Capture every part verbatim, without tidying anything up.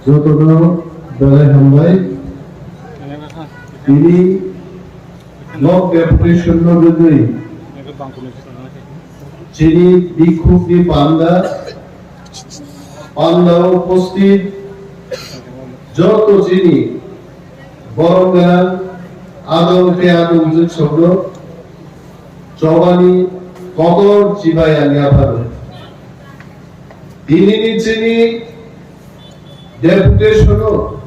Jotono belai hambai. Tini nok deputation no rwgwi chini bikhuk ni panda, panda o upasthit joto chini borom gwnang adong khe adong jwk sokno chobani kotor chibai ang yapharo. Tini ni chini deputation o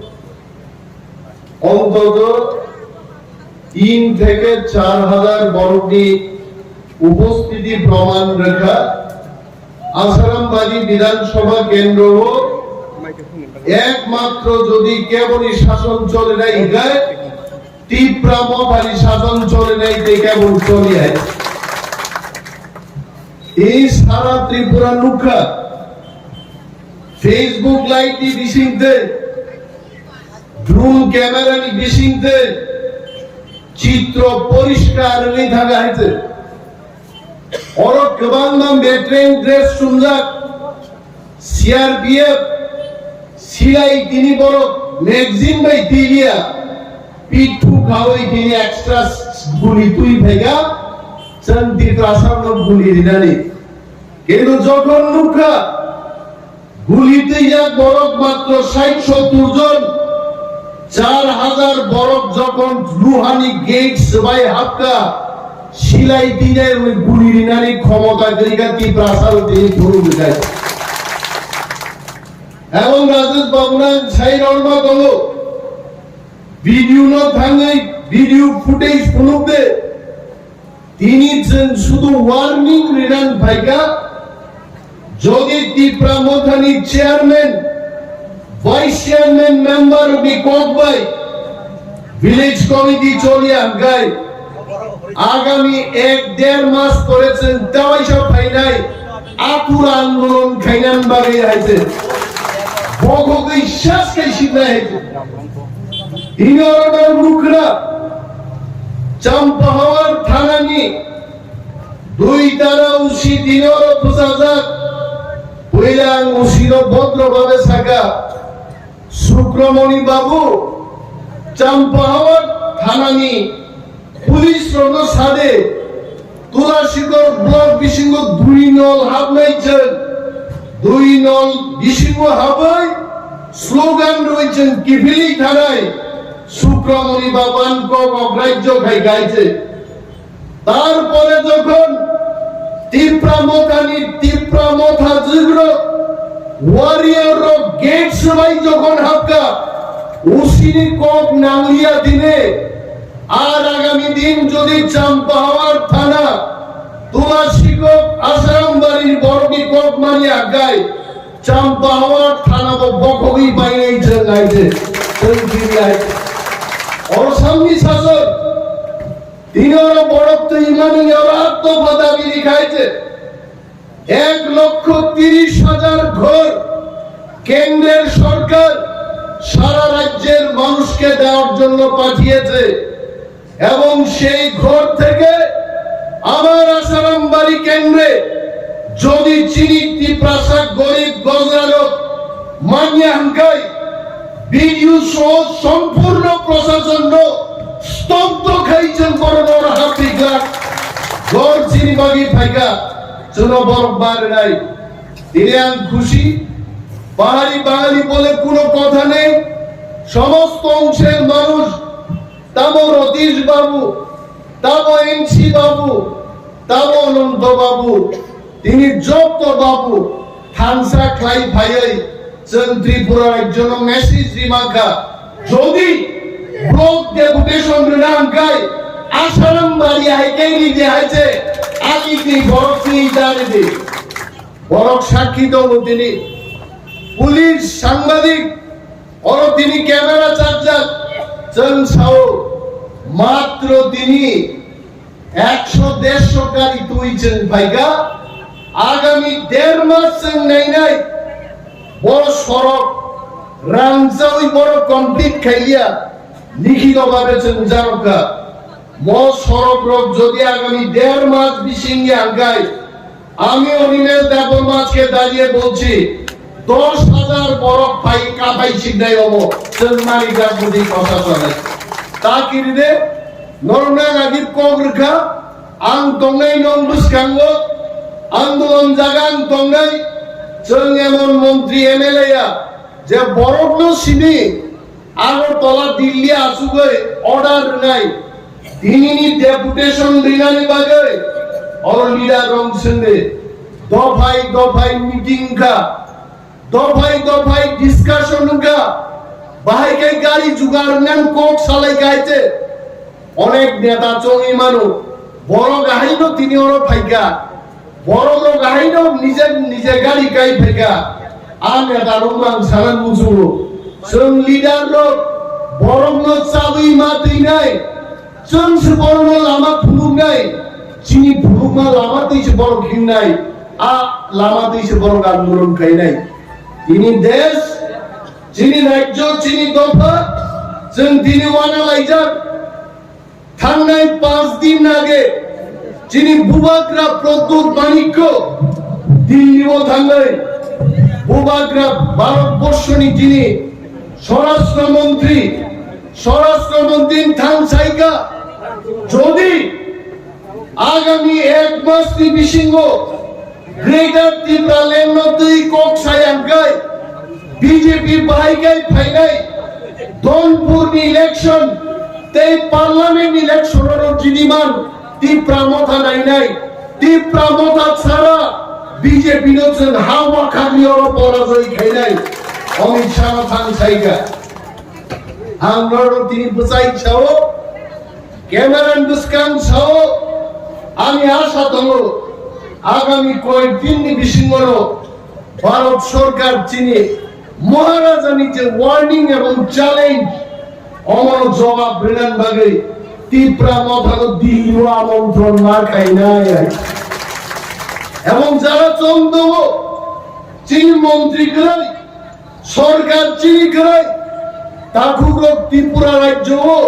ontoto tin theke char hajar borokni upasthiti proman rwkha. Asarambari Bidhan Sabha kendro o ekmatro jodi keboni sason chole nai hinkhe Tipra Mothani sason chole nai tei kebon choli hai. Tei sara Tripura nukha, Facebook live ni bisingtwi, drone camera ni bisingtwi chitro poriskar wngwi thanga hai se. Oro kwbangma veteran dress chumjak, C R P F silai tini borok magazine bai tiliya, pithu khawi tini extra guli twi phaika, chwng Tiprasarno guli rinani. Kintu jokhon nukha, guli twijak borok matro sait sottur jon, char hajar borok jokhon luhani gate swbai hapka, silai twijak guli rinani khomota kwrwikha Tiprasao tini phuru bwkhai. Ebong Rajesh Babu nang sai norma tongo, video no thangwi video footage phunuk de. Tini chwng sudu warning rinan phaika, jodi Tipra Mothani chairman, vice chairman member ni kok bai village committee choli angkai, agami ek der mas pore chwng tawaisa phainai atur andolon khainan bagwi hai se. Bokhogwi sas khai sibnai hai se. Tini oro nukra, Champahawar thanani dui tara usi tini oro bwsajak. Puila ang usino bodro babe saka, Sukramoni babu, Champahawar thanani police rokno sade, Tulashikor block bisingo dui nol habnai chwng, dui nol bisingo habwi slogan rwi chwng kiphilwi thanai Sukramoni baban kok ograjyo khai gaise. Tarpore jokhon Tipra Mothani, Tipra Motha jwkrok, warrior rok gate swbai jokhon habka, usini kok nangliya dine, ar agami din jodi Champahawar thana, Tulashikok, Asarambari borokni kok mani agai, Champahawar thana bo bokhogwi bainai chwng aise, chwng kiri aise. Oro samni sasok, tini oro borok twi mani oro atto padabi likhaise. এক লক্ষ তিরিশ হাজার ঘর কেন্দ্রের সরকার সারা রাজ্যের মানুষকে দেওয়ার জন্য পাঠিয়েছে এবং সেই ঘর থেকে আমার আসারামবাড়ি কেন্দ্রে যদি চিনি তিপ্রাসা গরিব গজরালো মানিয়া হাঙ্কাই বিডিও সহ সম্পূর্ণ প্রশাসন স্তব্ধ খাইছেন বড় বড় হাতিকা ঘর চিনি বাগি থাকা চুনো বরফ মারে নাই। তিনি আং খুশি, পাহাড়ি বাঙালি বলে কোনো কথা নেই। সমস্ত অংশের মানুষ, তাবো রতীশ বাবু, তাবো এনসি বাবু, তাবো অনন্ত বাবু, তিনি যত বাবু থানসা খ্লাই ভাইয়াই চন্দ্রী পুরার একজন মেসেজ রিমাকা যদি ব্লক ডেপুটেশন রিনাঙ্কাই আসারাম বাড়ি হাইকাই রিজে হাইছে আলিতি বরফি দারিদি বরফ সাক্ষী দল তিনি পুলিশ সাংবাদিক oro tini camera charjak chwng sao matro tini ekso derso kari twi chwng phaika agami der mas chwng nainai bo sorok rangchawi borok complete khaiya likhito babe chwng jarokha. Mo sorok rok jodi agami der mas bising ya angkai, ami Animesh Debbarma ajke dariye bolchi, Dos hajar borok phai kapai siknai obo chwng Manik Rajmoti Prasasone. Ta kiride norokno ang agib kok rwkha, ang tongnai nong bwskango, andolon jaga ang tongnai, chwng emon montri M L A ya je borokno simi Agartala Delhi achugwi order rwnai, tinini deputation rinani bagwi oro leader rok swngdi, dophai dophai meeting wngkha, dophai dophai discussion wngkha, bahai khe gari jugar nang kok salai kaiche. Onek neta chongwi mano, borok ahaino tini oro phaikha, borok rok ahaino nije nije gari kai phaikha. A neta rok mang sana musugo, chwng leader rok borok no chabwi ma twinai, chwng se borok no lama phunuknai, chini phunukma lama twi se borok hingnai, a lama twi se borok andolon khainai. Tini desh, chini rajyo, chini dopha, chwng tini wana laijak. Thangnai panch din age chini bubagra Pradyut Manikya Delhi o thangwi bubagra Bharat Borshoni chini Swarashtra Montri, Swarashtra Montri thang saika, jodi agami ek mas ni bisingo Greater Tipraland no twi kok sayang kai B J P bahai kai phainai Donpur ni election tei parliament election oro jidi man Tipra Motha nainai, Tipra Motha sara B J P no chwng ha wakhagni oro porajoy khainai. Amit Shah no thang saika. Ang norok tini bwchai sao, camera ni bwskang sao, ani asha tongo, agami koyek din ni bisingo no Bharat Sarkar chini Maharaja ni je warning ebong challenge, omono jawab rinan bagwi Tipra Motha no Delhi o amontron ma khainai. Ebong jara chong tongo, chini montri kwrwi, sorkar chini kwrwi, takhukrok Tripura rajyo o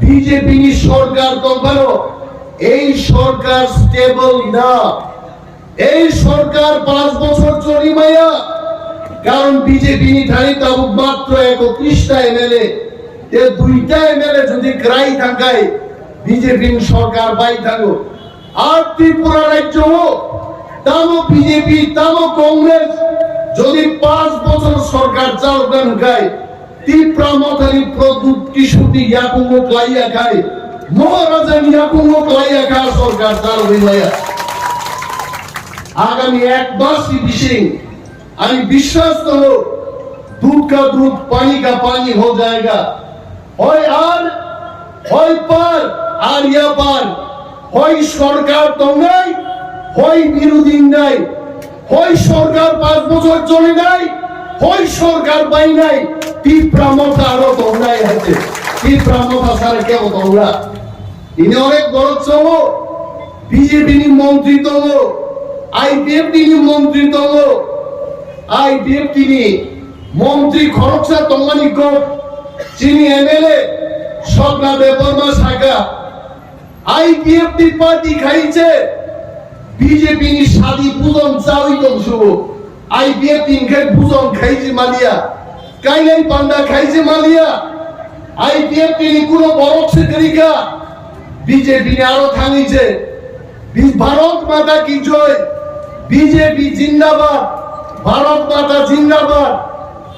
B J P ni sorkar tongphano, ei sorkar stable na. Ei sorkar panch bochor choli maya, karon B J P ni thani tabuk matro ekotris ta M L A, te duita M L A jodi kwrai thangkai B J P ni sorkar bai thango. Ar Tripura rajyo o tamo B J P, tamo Congress jodi panch bochor sorkar chalokna hwnkhe, Tipra Mothani Pradyut Kishorni yakungo klaiya khai, Maharajani yakungo klaiya kha sorkar chalogwi maya. Agami ek mas ni bising ani biswas tongo, dudh ka dudh, pani ka pani ho jayega. Hoi ar, hoi par, ar ya par. Hoi sorkar tongnai, hoi birodhi wngnai, hoi sorkar panch bochor cholinai, hoi sorkar bainai, Tipra Motha aro tongnai hai se. Tipra Motha sara kebo tongla. Ini onek borok tongo, B J P ni montri tongo, I P F T ni montri tongo, I P F T ni montri khoroksa tongmani kok, chini M L A Swapna Debbarma saka, I P F T party khai se B J P ni sadi pujon chawi tongsugo. I P F T ni khai pujon khai se maliya. Kailai panda khai se maliya. I P F T ni kuno borok se kwrwi kha. B J P ni aro thangwi se. Bi-, Bharat Mata ki joy. B J P jindabad. Bharat Mata jindabad.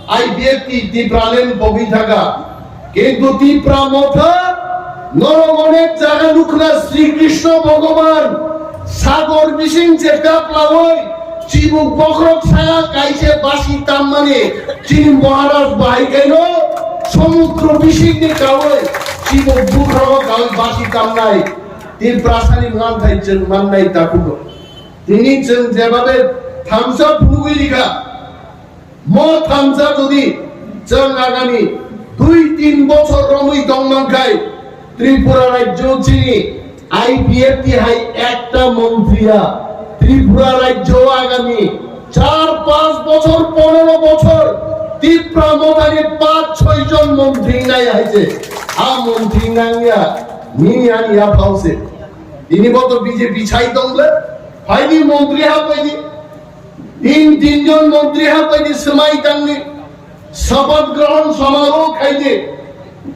I P F T Tipraland pogwi thaka. Kintu Tipra Motha, norok onek jaga nukhna Sri Krishna Bhogoban sagor bising je kaplawi chibuk bokhorok saka kaise basi tammani chini Maharaj bahai kaino somudro bising ni kawi chibuk bokhorok kawi basi tamnai. Tiprasani manthai chwng mannai takhuk. Tini chwng jebabe thamsa phunugwi rikha. Mo thamsa jodi chwng agami dui tin bochor romwi tongmangkhai, Tripura rajyo chini I P F T hai ekta montri ya. Tripura rajyo agami char panch bochor, ponero bochor Tipra Mothani panch choi jon montri nai hai se. A montri nangya, nini ani ya phao se. Ini boto B J P chai tongle, phaini montri ha paini. Tin tinjon montri hapaidi swmai tangni, sapat grohon samaroh khaidi.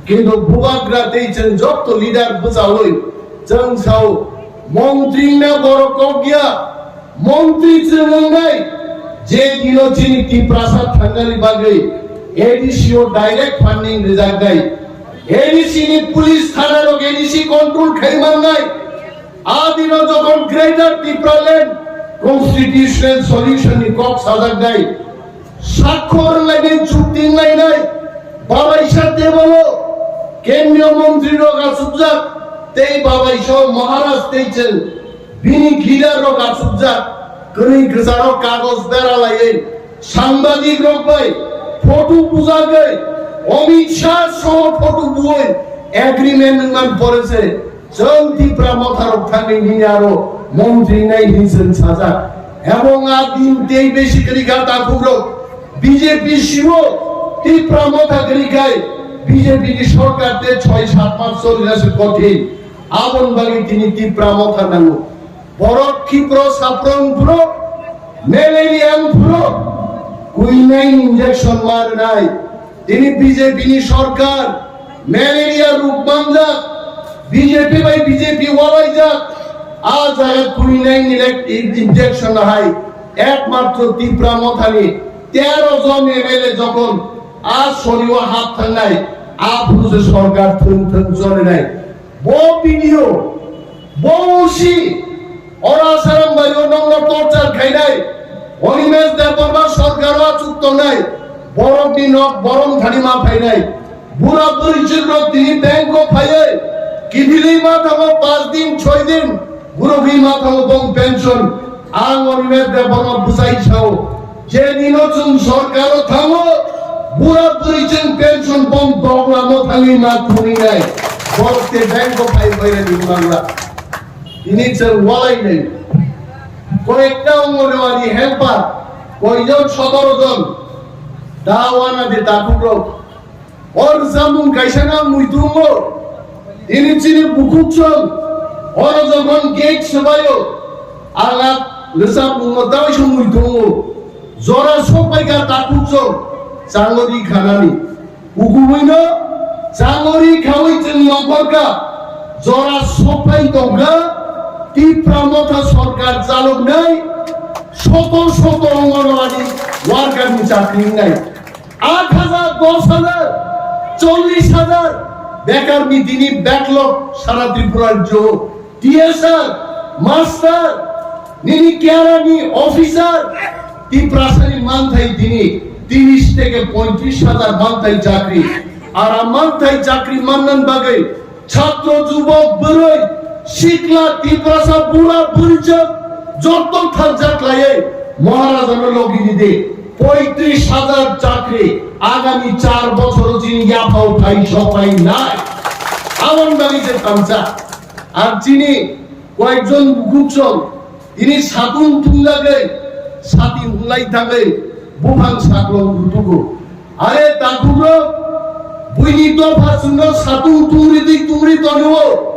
Kintu bubagra tei chwng jotto leader bwchaui chwng sao, montri wngna borok kok ya, montri chwng wngnai. Je dino chini Tiprasa thangnani bagwi A D C o direct funding rwjaknai, A D C ni police thana rok A D C control khai mannai. Adino jokhon Greater Tipraland constitutional solution ni kok sajaknai, sakhor lainai, chukti lainai, babaisa tebolo kendriya montri rok achukjak, tei babaisa Maharaj tei chwng bini leader rok achukjak, kwrwi kwcharo kagoj bera laiwi sangbadik rok bai photo bujagwi Amit Shah soho photo buwi agreement wngman pore se. Chwng Tipra Motha rok thangwi nini aro montri nai hinwi chwng sajak. Ebong a din tei besi kwrwi kha takhuk rok. B J P sibo Tipra Motha kwrwi khai B J P ni sorkar tei choi sat mas choli na se kothin. Aboni bagwi tini Tipra Motha nango. Borok khipro saprong phuro, malaria phuro, quinine injection ma rwnai. Tini B J P ni sorkar malaria ruk manjak, B J P bai B J P walaijak, a jaga quinine ni lek-, injection hai ekmatro Tipra Mothani tero jon M L A jokhon a sorio hap thangnai, a phuru se sorkar thung thung cholinai. Bo video, bo usi, ora Sarambario nongno torture khainai, Animesh Debbarma sorkaro achuk tongnai, borokni nok borom thani ma phainai. Bura bwrwi chwrwk tini bank o phaiwi, kiphilwi ma thango panch din, choi din, gurugwi ma thango bong pension. Ang Animesh Debbarma bwsai sao, je dino chwng sorkaro thango, bura bwrwi chwng pension bong doglamo thangwi ma thunginai, borok te bank o phai phairani mangla. Tini chwng walainai. Koyekta Anganwadi helper, koijon sotoro jon, da wana de takhuk rok. O rwchapmung kaisa no mui tongo. Tini chini bukhuk chwng. Oro jokhon gate swbaio, ang a rwchapmung no tawisa mui tongo. Jora sokbai kha takhuk chwng. Changori khanani. Ukubui no changori khaui chwng nongkhor kha. Jora sokbai tongkha. Tipra Motha sorkar chaloknai. Soto soto Anganwadi worker ni chakri wngnai. Aat hajar, dos hajar, chollish hajar bekar ni tini backlog sara Tripura rajyo. T S R, master, nini kiara ni officer, Tiprasa ni manthai tini tris theke poitrish hajar manthai chakri. Ara manthai chakri mannan bagwi Chhatro, jubok, bwrwi, sikla, Tiprasa, bura, bwrwichwng, jotto thansa khlaiwi Maharajano logi ridi. Poitrish hajar chakri agami char bochoro chini yaphao phai sopai nai. Aboni bagwi je thansa. Ar chini koyekjon bukhuk chwng, tini satung thungjagwi sati hwnlai thangwi buphang saklong rutugo. Are takhukrok, buini dopha chwngno satung tungri di tungri tonio.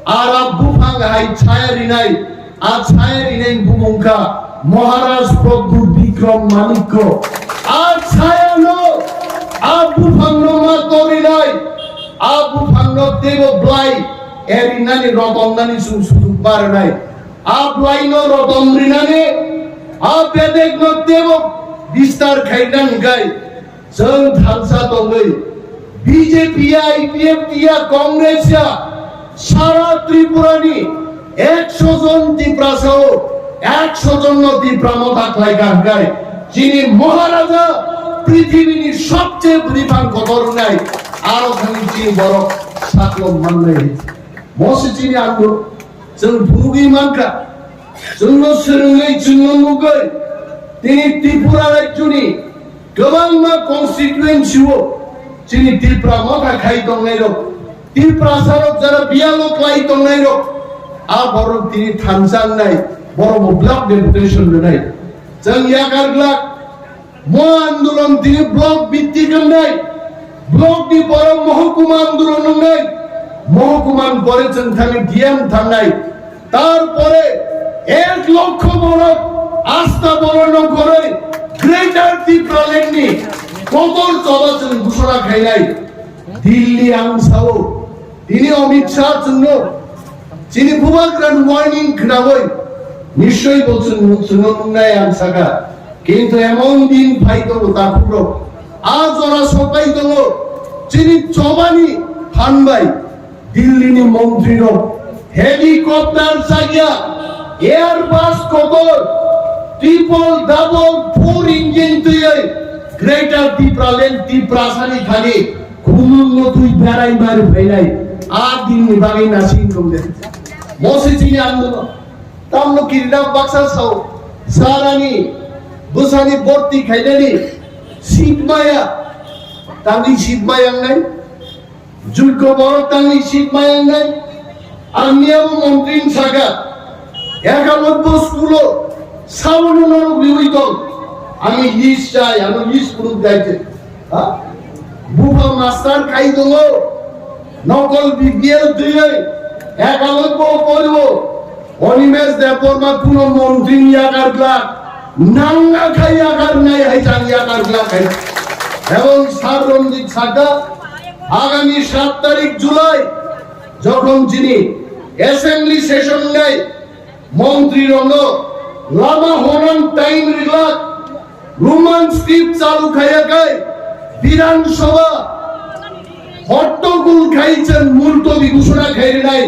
Ara buphang hai chaya rinai, a chaya rinai bumung kha Maharaj Pradyut Bikram Manikya. A chayano, a buphangno ma torinai, a buphangno teibo blai erinani rotongnani chwng sujuk barnai. A blaino roton rinani, a bedekno teibo bistar khainani gai. Chwng thansa tongwi B J P ya, I P F T ya, Congress ya, sara Tripura ni ekso jon Tiprasa o ekso jon no Tipra Motha khlai kha hwnkhe chini Maharaja prithibini sobche bwrwi phang kotor wngnai, aro thani chini borok saklom mannai. Mosi chini andolon chwng phunugwi mankha, chwngno swrwngwi, chwngno nugwi, tini Tripura rajyoni kwbangma constituency o chini Tipra Motha khai tongnairok, Tiprasarok jara biyalo klai tongnairok, a borok tini thansa wngnai, borokbo block deputation rwnai. Chwng yakar glak, mo andolon tini block bhittik wngnai, block ni pore mohokuma andolon wngnai, mohokuma ni pore chwng thangwi D M thangnai. Tarpore ek lokho borok Asta borok no koroi Greater Tipraland ni kotor choba chwng gusora khainai. Delhi ang sao, tini Amit Shah chwngno chini bubagra ni warning khnawi nischoi bo chwng chwngno nungnai ang saka. Kintu emon din phai tongo takhuk rok. A jora sopai tongo chini chobani phan bai. Delhi ni montri rok helicopter chaya, Airbus kotor, triple double four engine twiwi Greater Tipraland Tiprasani thani khulum no twi berai mari phainai. A din ni bagwi nasing tong de. Mosi chini andolon. Tamno kirina baksa sao. Sarani, bwsani borti khainani seat maya. Tangwi seat maya wngnai. Jukko borok tangwi seat maya wngnai. Ang miyabo montri saka. Ekalotbo school o sabono norok riwi tong. Ani list chai, ano list phunuk dai te. Ha? Bupha master khai tongo. Nokol B P L twiwi. Ekalotbo poribo. Animesh Debbarma kuno montri ni yakar glak. Nang akha yakar nai hai chang yakar glak hai. Ebong Sir Ranjit saka, agami sat tarik July, jokhon chini assembly session nai, montri rokno lama honan time riglak, Roman script chalu khaiya kai, Bidhan Sabha hottogul khai chwng multobi gusora khai rinai,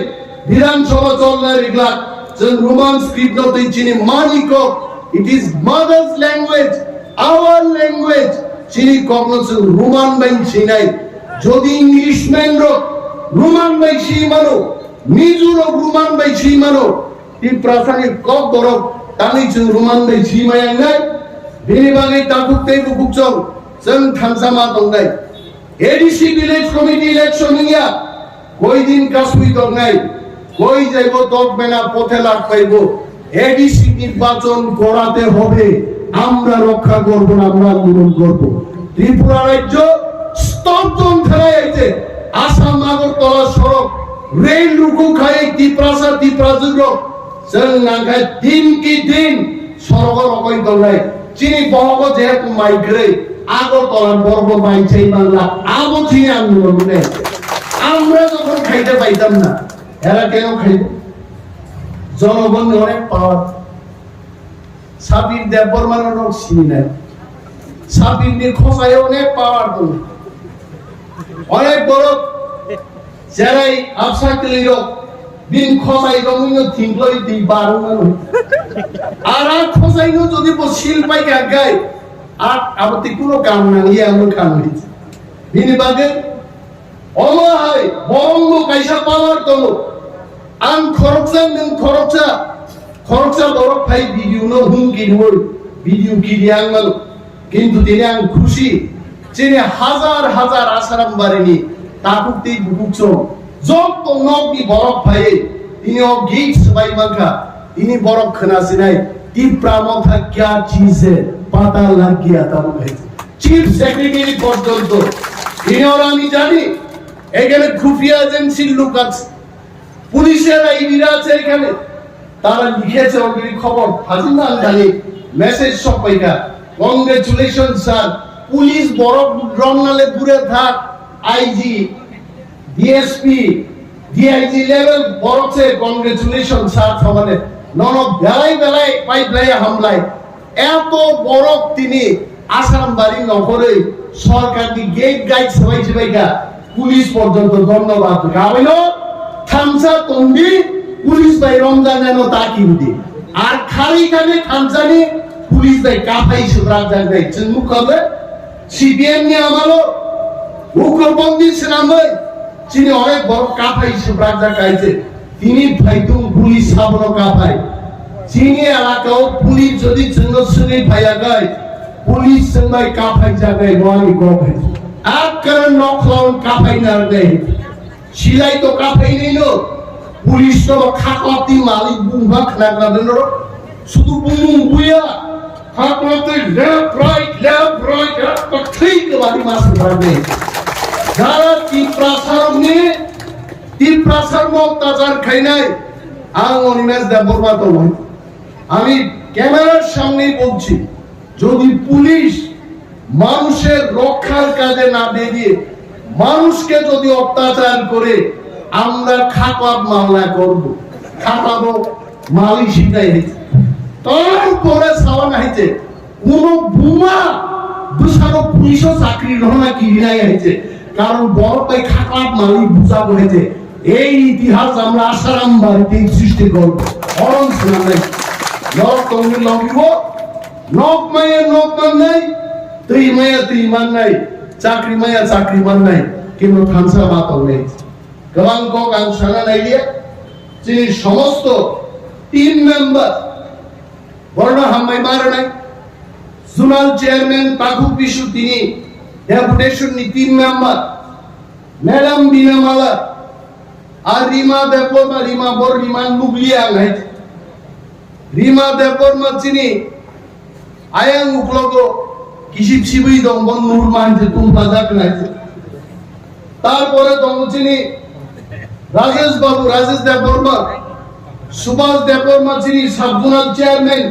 Bidhan Sabha cholna riglak, chwng Roman script no twi chini mani kok, it is mother's language, our language, chini kokno chwng Roman bai sinai, jodi Englishman rok Roman bai si mano, Mizo rok Roman bai si mano, Tiprasani kok borok tangwi chwng Roman bai si maya wngnai. Bini bagwi takhuk tei bukhuk chwng, chwng thansa ma tongnai. A D C village committee election wngya, koi din kasui tongnai, koi jaibo tok bena pothe lak paibo. A D C নির্বাচন করাতে হবে, আমরা রক্ষা করব না, আমরা আন্দোলন করব। ত্রিপুরা রাজ্য স্তব্ধ থানায় আইতে আসাম আগরতলা সড়ক রেল রুকু খাই তিপ্রাসা তিপ্রাজুর Chwng nangkha din ki din sorgo rokoi tongnai. Chini bohogo jehetu mai kwrwi, Agartala borokbo mai chai manla, abo chini andolon wngnai. Amra jokhon khaite paitam na, era keno khaibo? Jonogonni onek power. Sabir Debbarmano nok sininai. Sabirni khosayo onek power tongo. Onek borok Cherai absa kwlwirok bini khosai romwino thingkloi twi barwngmano. Ara khosaino jodi bo sil paikha khe, a, abo twi kuno kam nangliya, amo kam nai. Bini bagwi omo hai borokno kaisa power tongo. Ang khoroksa, nwng khoroksa, khoroksa borok phai video no hum kiriwi, video kiri ang mano. Kintu tini ang khusi, chini hajar hajar Asaram barini takhuk tei bukhuk chwng, joto nokni borok phaiwi tini o gate swbai mankha, tini borok khwnasinai, Tipra Motha kya cheez hai, pata lag gaya tabuk hai. Chief Secretary porjonto, tini oro ami jani, এখানে খুফিয়া এজেন্সির লোক আছে, পুলিশের আইডিরা আছে এখানে, তারা লিখেছে already খবর, হাজির না জানি মেসেজ সব পাইকা। Congratulations sir, পুলিশ বড় রমনালে দূরে থাক, আইজি, ডিএসপি, ডিআইজি লেভেল বড় সে congratulations sir, সমানে নন বেলাই বেলাই পাইপ লাই হামলাই। এত বড় তিনি আসাম বাড়ি নগরে সরকারনি গেট গাইড সবাই সবাইকা পুলিশ পর্যন্ত ধন্যবাদ। গাবেন থামসা তন্দি পুলিশ ভাই রমজান এনো তা কিনদি। আর খালি খালি থামসানি পুলিশ ভাই কাফাই সুরাজ জাগবে। চুমুক হবে সিপিএম নি আমারও উগ্রপন্থী সেনাময় চিনি অনেক বড় কাফাই সুরাজ জাগাইছে। Tini phaidung police sabono kaphai. Chini elakao police jodi chwngno swngwi phaiyakhai, police chwngbai kaphai jagai bo ani kok hai. Akkana nokhlaon kaphai narwknai. Silai to kaphai naino. Police no khaklapti malik bungba khna khna deno. Sudu bumung buya. Hakmatwi left, right, left, right, left, thik kwbani mas kwbani. Jara Tiprasarokni, Tiprasarokno tajar khainai, ang Animesh Debbarma tongo. Ami ক্যামেরার সামনেই বলছি, যদি পুলিশ মানুষের রক্ষার কাজে না বেরিয়ে মানুষকে যদি অত্যাচার করে, আমরা খাপাত মামলা করব। খাপাত মালি শিখাই হয়েছে, তারপরে সাবান হয়েছে, কোনো বুমা দুশানো পুলিশও চাকরি গ্রহণ কি নাই হয়েছে, কারণ বড় তাই খাপাত মালি বুঝা বলেছে। এই ইতিহাস আমরা আসারাম বাড়িতে সৃষ্টি করব। অরণ শোনা নাই, নরক তঙ্গি লঙ্গিব, nok maya nok mannai, twi maya twi mannai, chakri maya chakri mannai, kintu thansa ma tongnai. Kwbang kok ang sana nai liya, chini somosto team member, borno hambai ma rwnai, zonal chairman Takhuk Bisu tini deputation ni team member, Madam Bina Mala, ar Rima Debbarma, Rima bor Rima nukliya ang hai. Rima Debbarma chini ayang uklogo kisip sibui dong, bon nur mante tum pajak nai. Tarpore tongo chini Rajesh Babu, Rajesh Debbarma, Subhas Debbarma chini sub zonal chairman,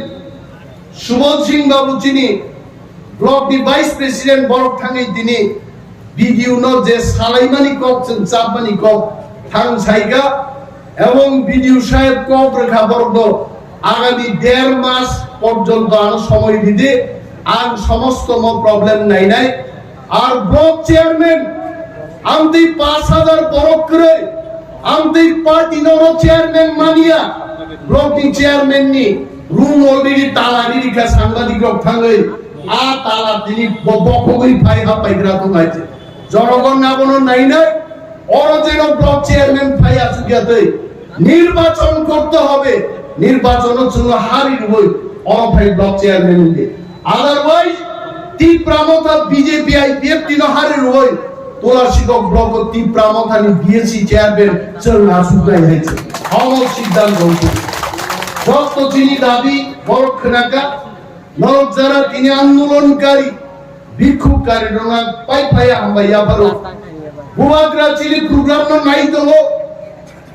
Subodh Singh Babu chini block ni vice president, borok thangwi tini B D O no je salaimani kok, chwng chapmani kok thang saikha, ebong B D O saheb kok rwkha borokno agami der mas porjonto ano somoi ridi, ang somosto mo problem nainai. Ar block chairman, amtwi pash hajar borok kwrwi, amtwi party no chairman mania, block ni chairman ni room already tala rikha, sangbadik rok thangwi, a tala tini bo-, bokogwi phai ha paigra tong hai. Jonogon abono nainai, oro jeno block chairman phai achukya twi, nirbachon korte hobe, nirbachono chwngno hari rwwi, oro phai block chairman wngdi. Otherwise, Tipra Motha B J P I P F T no hari rwwi, Tulasikok block o Tipra Motha ni B S C chairman chwng achuknai hai se. Homo siddhanto wngkha. Joto chini dabi borok khwnaka, norok jara tini andolonkari, bikkhubkari rwna pai phaiya hambai yapharo. Bubagra chini program no nai tongo.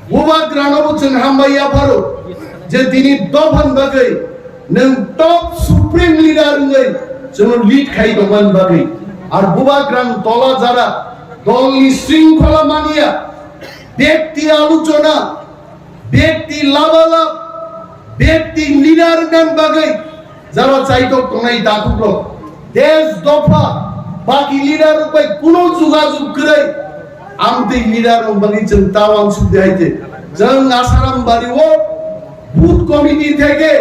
Bubagrano bo chwng hambai yapharo je tini dophani bagwi nwng top supreme leader wngwi chwngno lead khai tongmani bagwi. Ar Bubagrani tola jara dolni shringkhola mania, bekti aluchona, bekti labalab, bekti leader wngnani bagwi jara chaitok tongnai takhuk rok, desh dopha, baki leader rok bai kuno jugajug kwrwi, amtwi leader rok bagwi chwng ta uansuk de hai khe. Chwng Asaram bari o booth committee theke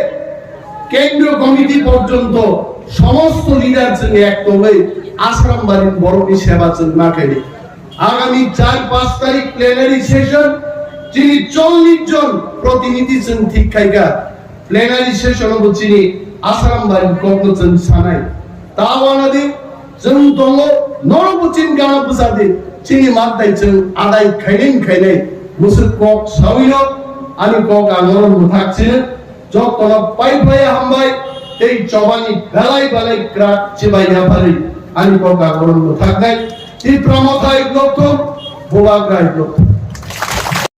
kendriyo committee porjonto somosto leader chwng ek tongwi Asaram bari borokni seba chwng ma khaidi. Agami char panch tarik plenary session chini chollish jon protinidhi chwng thik khaikha. Plenary session o bo chini Asaram bari kokno chwng sanai. Ta wanadi chwng tongo, norok bo chini gana bwsadi, chini mantai chwng adai khainai khainai. Bwswk kok sawino ani kok ang oro mwthak chini. Jotono pai phaiya hambai tei chobani belai belai kwrak chibai yaphari ani kok ang oro mwthaknai. Tipra Motha ek lokthom, Bubagra ek lokthom.